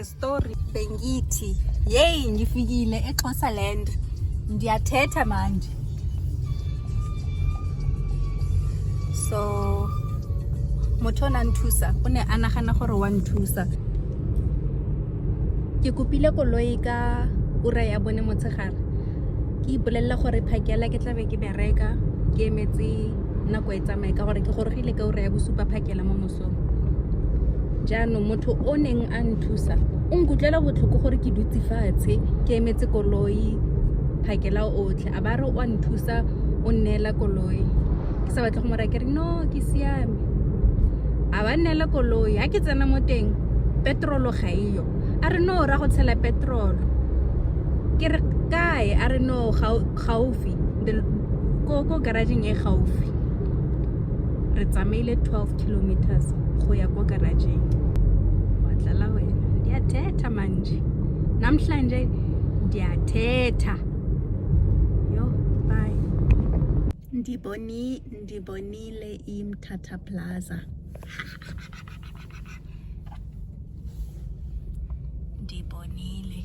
The story. Bengithi, yey ngifikile eXhosaland. Ndiyathetha manje. So motho o ne a nthusa, o ne a nagana gore wa nthusa. Ke kopile koloi ka ura ya bone motshegare. Ke ipolelela gore phakela ke tlabe ke bereka, ke emetse nako e tsamaye ka gore ke gorogile ka ura ya bosupa phakela mo mosong. Jaanong motho o neng a nthusa o nkutlwela botlhoko gore ke dutse fatshe ke emetse koloi phakela otlhe, a ba re o a nthusa o nneela koloi. Ke sa batle go mo raya ke re no ke siame, a ba nneela koloi. Ha ke tsena mo teng petrolo ga eyo, a re no ra go tshela petrolo. Ke re kae? A re no gaufi, ko garageng e gaufi. Re tsamaile 12 kilometers go ya ko garageng. Wa tlala wena, ndiyathetha manje namhlanje, ndiyathetha. Yo, bye. Ndibonile iMthatha Plaza. Ndibonile.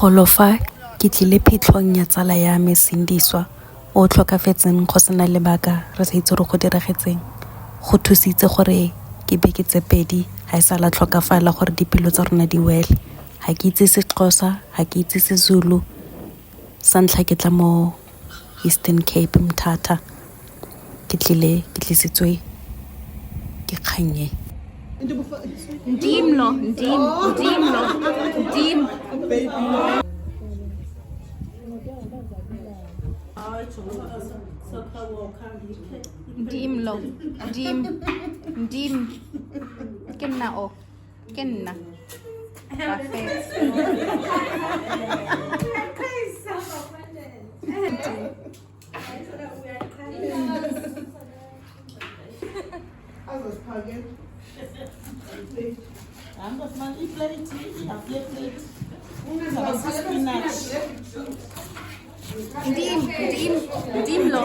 Golo fa ke tlile phitlhong ya tsala ya me Sindiswa o tlhokafetseng go sena lebaka, re sa itse gore go diragetseng. Go thusitse gore ke beke tse pedi ga e sa la tlhokafala gore dipelo tsa rona di wele. Ga ke itse Sexhosa, ga ke itse Sezulu. Sa ntlha ke tla mo Eastern Cape Mthatha, ke tlile ke tlisitswe ke kgang e. Ndim lo, ndim, ndim lo, ndim. Ndim lo, ndim, ndim. Ke nna o, ke nna. Perfect. Ndim, ndim, ndim lo.